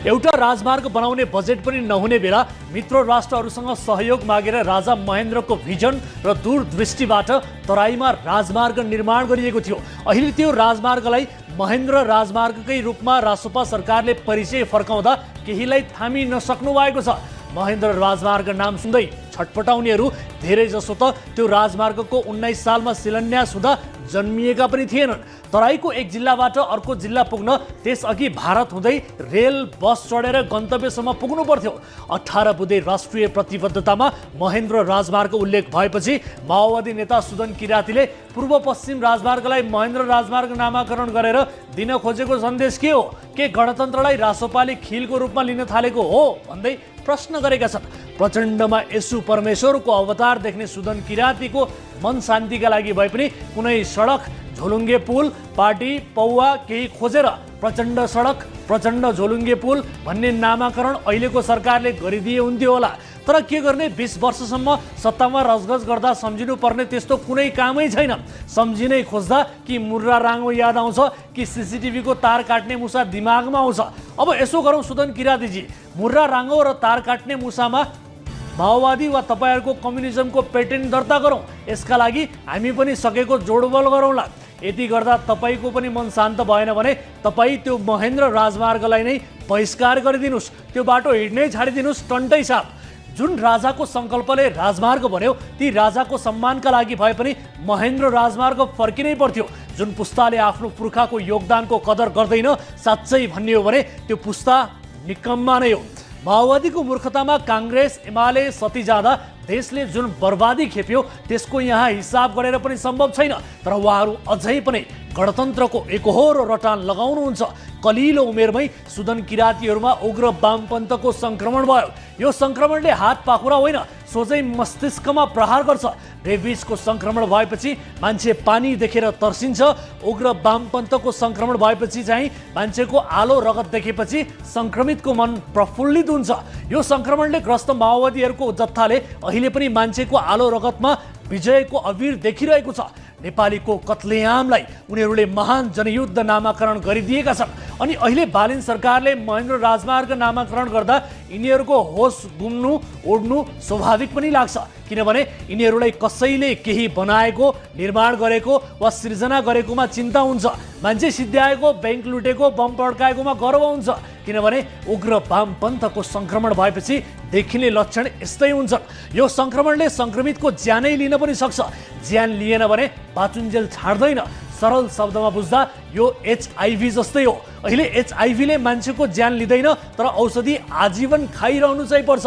एउटा राजमार्ग बनाउने बजेट पनि नहुने बेला मित्र राष्ट्रहरूसँग सहयोग मागेर राजा महेन्द्रको भिजन र दूरदृष्टिबाट तराईमा राजमार्ग निर्माण गरिएको थियो। अहिले त्यो राजमार्गलाई महेन्द्र राजमार्गकै रूपमा रासोपा सरकारले परिचय फर्काउँदा केहीलाई थामी नसक्नु भएको छ। महेन्द्र राजमार्ग नाम सुन्दै छटपटाउनेहरू धेरै जसो त त्यो राजमार्गको 19 सालमा शिलान्यास हुँदा जन्मिएका पनि थिएनन्। तराईको एक जिल्लाबाट अर्को जिल्ला पुग्न त्यसअघि भारत हुँदै रेल बस चढेर गन्तव्यसम्म पुग्नु पर्थ्यो। 18 बुँदे राष्ट्रिय प्रतिबद्धतामा महेन्द्र राजमार्ग उल्लेख भएपछि माओवादी नेता सुदन किरातीले पूर्व पश्चिम राजमार्गलाई महेन्द्र राजमार्ग नामाकरण गरेर दिन खोजेको सन्देश के हो? के गणतन्त्रलाई रासोपाले खिलको रूपमा लिन थालेको हो भन्दै प्रश्न गरेका छन्। प्रचण्डमा यसु परमेश्वरको अवतार देख्ने सुदन किरातीको मन शान्तिका लागि भए पनि कुनै सडक, झोलुङ्गे पुल, पार्टी, पौवा केही खोजेर प्रचण्ड सडक, प्रचण्ड झोलुङ्गे पुल भन्ने नामाकरण अहिलेको सरकारले गरिदिए हुन्थ्यो होला। तर के गर्ने, 20 वर्षसम्म सत्तामा रजगज गर्दा सम्झिनु पर्ने त्यस्तो कुनै कामै छैन। सम्झिनै खोज्दा कि मुर्रा राङ्गो याद आउँछ कि सीसीटीभीको तार काट्ने मुसा दिमागमा आउँछ। अब यसो गरौँ सुदन किरातीजी, मुर्रा राङ्गो र तार काट्ने मुसामा माओवादी वा तपाईँहरूको कम्युनिजमको पेटेन्ट दर्ता गरौँ। यसका लागि हामी पनि सकेको जोडबल गरौँला। यति गर्दा तपाईँको पनि मन शान्त भएन भने तपाईँ त्यो महेन्द्र राजमार्गलाई नै बहिष्कार गरिदिनुहोस्, त्यो बाटो हिँड्नै छाडिदिनुहोस्। टन्टै साप, जुन राजाको सङ्कल्पले राजमार्ग बन्यो ती राजाको सम्मानका लागि भए पनि महेन्द्र राजमार्ग फर्किनै पर्थ्यो। जुन पुस्ताले आफ्नो पुर्खाको योगदानको कदर गर्दैन, साँच्चै भन्ने हो भने त्यो पुस्ता निकम्मा नै हो। माओवादीको मूर्खतामा काङ्ग्रेस एमाले सती जाँदा देशले जुन बर्बादी खेप्यो त्यसको यहाँ हिसाब गरेर पनि सम्भव छैन। तर उहाँहरू अझै पनि गणतन्त्रको एकहोरो रटान लगाउनुहुन्छ। कलिलो उमेरमै सुदन किरातीहरूमा उग्र वामपन्थको सङ्क्रमण भयो। यो सङ्क्रमणले हात पाखुरा होइन, सोझै मस्तिष्कमा प्रहार गर्छ। रेबिसको सङ्क्रमण भएपछि मान्छे पानी देखेर तर्सिन्छ। उग्र वामपन्थको सङ्क्रमण भएपछि चाहिँ मान्छेको आलो रगत देखेपछि सङ्क्रमितको मन प्रफुल्लित हुन्छ। यो सङ्क्रमणले ग्रस्त माओवादीहरूको जत्थाले अहिले पनि मान्छेको आलो रगतमा विजयको अबिर देखिरहेको छ। नेपालीको कत्लेआमलाई उनीहरूले महान जनयुद्ध नामाकरण गरिदिएका छन्। अनि अहिले बालिन सरकारले महेन्द्र राजमार्ग नामाकरण गर्दा यिनीहरूको होस गुम्नु उड्नु स्वाभाविक पनि लाग्छ। किनभने यिनीहरूलाई कसैले केही बनाएको, निर्माण गरेको वा सृजना गरेकोमा चिन्ता हुन्छ। मान्छे सिद्ध्याएको, ब्याङ्क लुटेको, बम पड्काएकोमा गर्व हुन्छ। किनभने उग्र वामपन्थको सङ्क्रमण भएपछि देखिने लक्षण यस्तै हुन्छ। यो सङ्क्रमणले सङ्क्रमितको ज्यानै लिन पनि सक्छ। ज्यान लिएन भने बाचुन्जेल छाड्दैन। सरल शब्दमा बुझ्दा यो HIV जस्तै हो। अहिले HIV ले मान्छेको ज्यान लिँदैन, तर औषधि आजीवन खाइरहनु चाहिँ पर्छ।